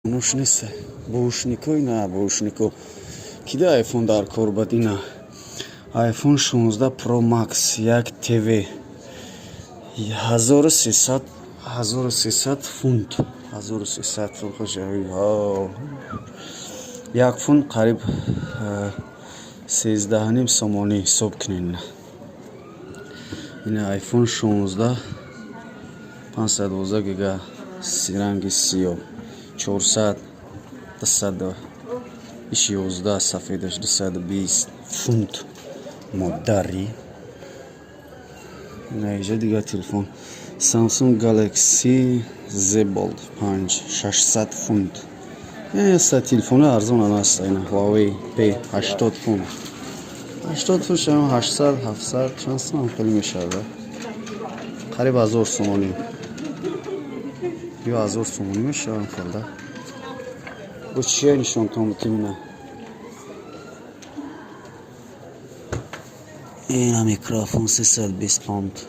Телефонош нест. Бушнико, ина бушнико. Кида айфон дар кор бад? Ина iPhone 16 Pro Max 1 ТВ 1300, 1300 фунт, 1300 фунт. 1 фунт қариб 13,5 сомонӣ ҳисоб кунед. Ина iPhone 16, 512 гига, ранги сиёҳ, 400, 200, иш 11, сафедаш 220 фунт. Модари, инаиҷа дигар телефон Samsung Galaxy Z Fold 5, 600 фунт. Са телефони арзон аст. Ина Huawei P, 80 фунт. 80 фунт шава 800, 700, чанд сом хеле мешавад? Қариб 1000 сомонӣ ё 1000 сомонӣ мешавад хелда. Бо чия нишонтон бутем? Ина, ина микрофон, 320 фунт.